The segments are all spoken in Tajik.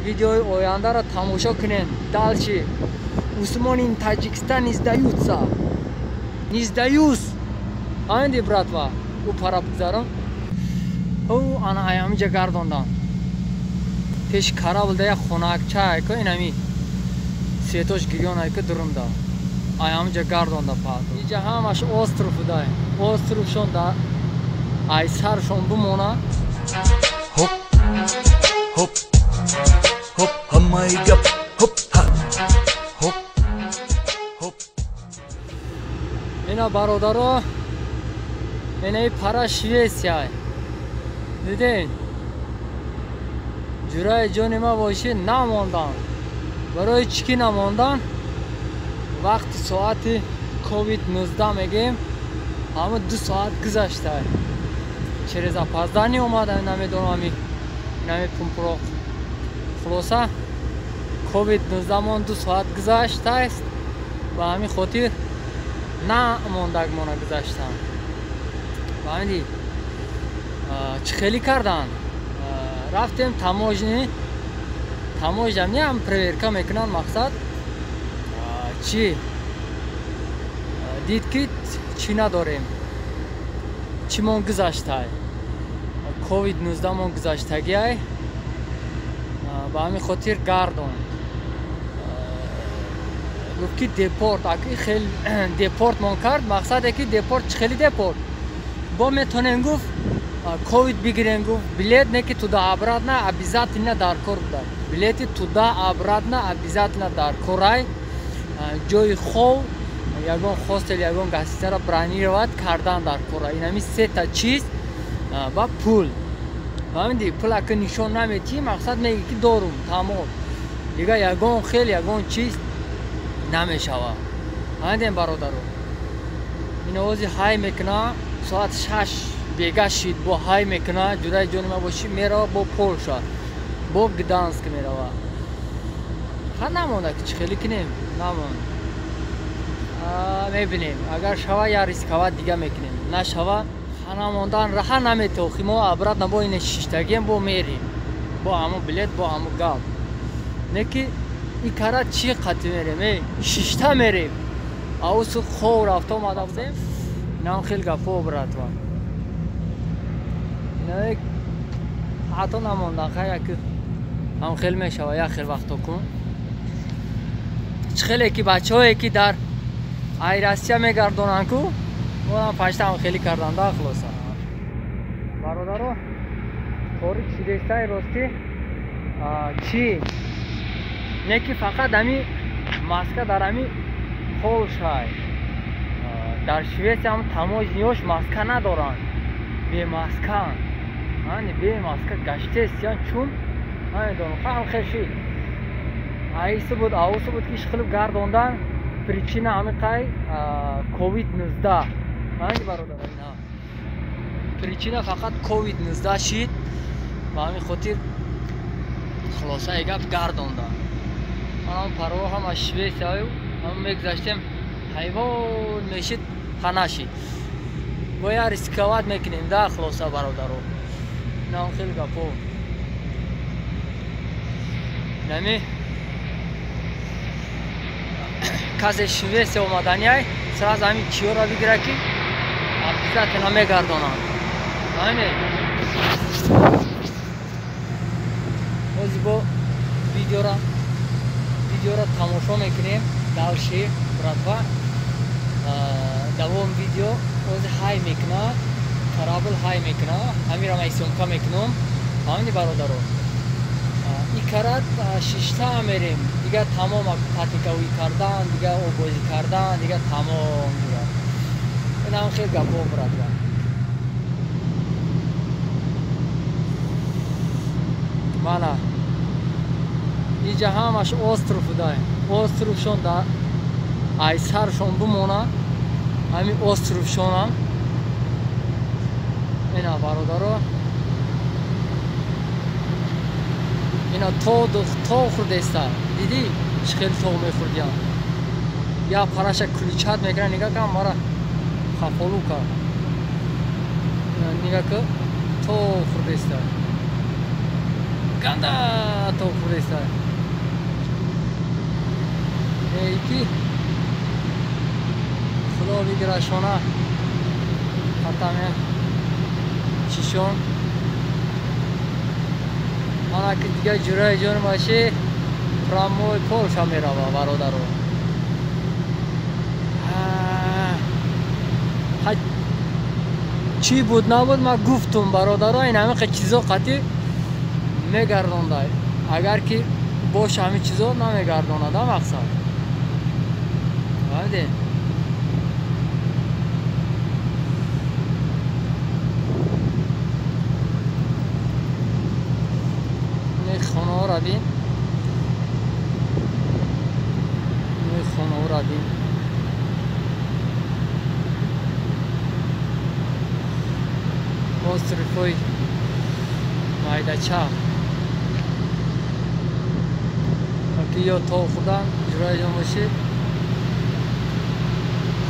Видеои ояндаро тамошо кунем. Дальше Усмони Таҷикистон не сдаются. Не сдаюсь. Фаҳмиди, братва? Ӯ пара бигзарам. Ӯ ана аямиҷа гардондан. Пеши кораблда як хонакча айко инами светош гирён айко дурумда. Аямиҷа гардонда паҳто. Иҷа ҳамаш остров будай. Островшон да ай саршон бимона. Хоп, хоп, хоп, ҳамаи гап, хоп, ҳа. Хоп, хоп. Ина бародаро, инаи пара Швеция. Диден? Ҷураи ҷони ма бошӣ намондан. Барои чӣ ки намондан? Вақти соати ковид-19 мегем, ҳама 2 соат гузашта. Через опоздание омада, намедонам инами пумпуроқ. Хулоса ковид-19 мон 2 соат гузаштааст. Ба ҳамин хотир намондагмона гузаштан. Фаҳмидӣ? Чӣ хелӣ кардан? Рафтем таможни. Таможня не ҳам проверка мекунанд, мақсад чӣ? Дид ки чӣ надорем. Чӣ мон гузаштай? Ковид-19 мон гузаштагиай. Ба ҳамин хотир гардон. Гуфт ки депорт, аки хел депорт мон кард, мақсаде ки депорт чӣ хели депорт? Бо метонем гуфт ковид бигирем гуфт, билет не ки туда обратно обязательно дар кор буда. Билети туда обратно обязательно дар корай. Ҷои хов, ягон хостел, ягон гостиницаро бронировать кардан дар кора. Инами сета чиз ва пул. Фаҳмидӣ? Пул ака нишон наметиҳӣ, мақсад мегӣ ки дорум, тамом. Дигар ягон хел, ягон чиз намешава. Фаҳмидем, бародаро? Ин овози ҳай мекуна, соат 6 бега шид, бо ҳай мекуна, ҷураи ҷони ма бошӣ мерава бо Полша, бо Гданск мерава. Ха намонда ки чӣ хелӣ кунем? Намонд. Мебинем. Агар шава я рисковать дига мекунем. Нашава, ха намондан раҳа наметохи. Мо обратно бо ине шиштагием, бо мерем. Бо ҳамон билет, бо ҳамон гап. Не ки и кара чӣ қати мерем? Эй, шишта мерем. Аусу хов рафта омада будем. Инам хел гапо, братва. Инаек ҳатто намондан, хай яки ҳам хел мешава, як хел вақто кун. Чӣ хеле ки бачаҳое ки дар ай Россия мегардонанд ку, моам пашта ҳам хелӣ кардан да, хулоса. Бародаро, кори чидестаи ростӣ, чӣ? Не ки фақат ҳами маска дар ҳами Полшай. Дар Швеция ҳам таможниёш маска надоранд. Бемаскаанд. Ани бемаска гаштестиян, чун намедонам, ҳам хел шид. Аиси буд, аусу буд ки ишқилиб гардондан. Причина ҳамин қай ковид-19. Фаҳмидӣ, бародаро? Ина причина фақат ковид-19 шид. Ба ҳамин хотир хулосаи гап гардондан. Манам парво ҳам аз Швесияю ҳам мегузаштем, ҳайвон мешид, ха нашид. Бояд рисковать мекунем да, хулоса, бародаро. Инам хел гапо. Нами касе Швеция омаданиай, сразу ҳамин чиёро бигира ки обязательно мегардонанд. Фаҳмидед? Ҳозир бо видеоро тамошо мекунем. Дальше, братва, давом видео. Ҳозир ҳай мекуна, корабль ҳай мекуна, ҳамира ман съёмка мекунам. Фаҳмидӣ, бародаро? И карат шишта мерем, дигар тамом патикавӣ кардан, дигар оббозӣ кардан, дигар тамом, дигар. Инам хел гапо, братва. Мана иҷа ҳамаш остров будай. Островшон да ай саршон бимона, ҳамин островшонам. Ина бародаро, ина то хӯрдеста. Дидӣ чӣ хел то мехӯрдиям? Я параша куличат мекунад, нига кам мара хафолу кард. Нига ки то хӯрдеста. Ганда тоб хӯрдеста. Эй ки худо бигирашона хатаме чишон. Мана ки дига ҷураи ҷон боши прямой Полша мерава бародаро. Чӣ буд набуд ман гуфтум бародаро, ин ҳамин чизо қатъи мегардонда. Агар ки бош ҳамин чизо намегардонада мақсад. Фаҳмидем? Ин хонаҳоро бин. Ин хонаҳоро бин. Остров-ҳои майдача. Ки ё тов хӯрдан ҷураи ҷон бошӣ.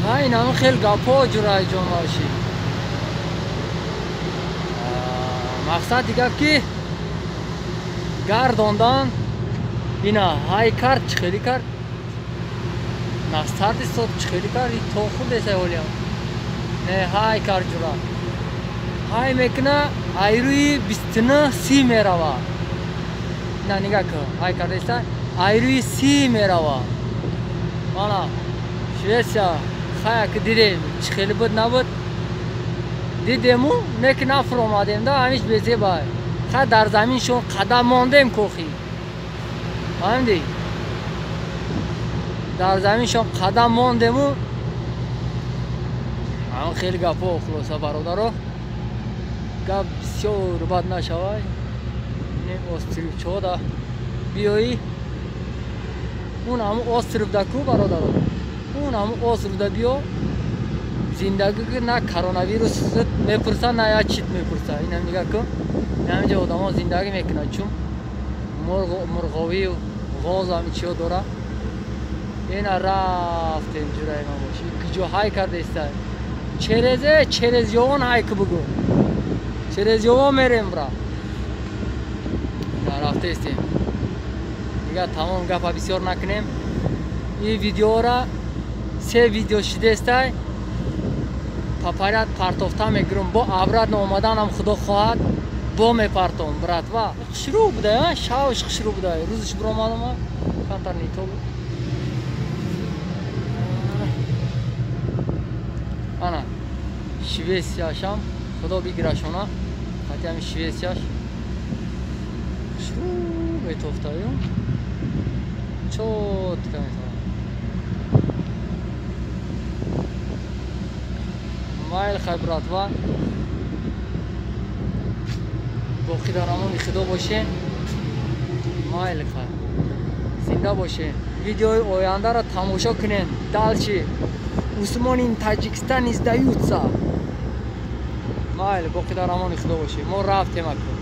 Ҳа ин ҳамин хел гапҳо ҷураи ҷон бошӣ. Мақсади гап ки гардондан ина ҳай кард чӣ хелӣ кард, настарди сод чӣ хелӣ кард, и тов хӯрдеса ҳолиам. Не ҳай кард ҷура. Ҳай мекуна айрӯи 29-30 мерава. На нигаҳ кун, ҳай кардеста айрӯи 30 мерава. Мана Швеция хая ки дидем чӣ хеле буд набуд дидему не ки нафуромадем да ҳамиш безебай. Хай дар заминшон қадам мондем кохи. Фаҳмидӣ? Дар заминшон қадам мондему ҳамин хеле гапҳо хулоса бародаро. Гап бисёр бад нашавай. Не островчода биёӣ. Он ҳамун островда ку бародаро. Он ҳамун островда биё. Зиндагӣ на коронавирус мепурса, на як чиз мепурса. Инам нигаҳ кун. Ҳаминҷо одамо зиндагӣ мекунанд, чун мурғовию ғоз ҳамин чиҳо дора. Ина рафтем ҷураи ман бошӣ. Куҷо ҳай кардаиста? Черезе, черезёвон ҳай ку бугӯ. Черезёвон мерем бра. Рафтаистем. Дига тамом гапа бисёр накунем. Ин видеора се видео шидестай. Папарят партофта мегирам. Бо обратно омаданам худо хоҳад бо мепартом, братва. Хушрӯ буда, шавш хушрӯ буда. Рӯзиш биромадам, камтар нито буд. Ана Швесияшам худо бигирашона. Хати ҳамин Швесияш хушрӯ метофтаю. Чётко метофта. Майл хай братва. Боқӣ дар амони худо бошен. Майл хай. Зинда бошен. Видеои ояндаро тамошо кунен. Дальше Усмонин Таҷикистон издаются. Майл боқӣ дар амони худо бошен. Мо рафтем аку.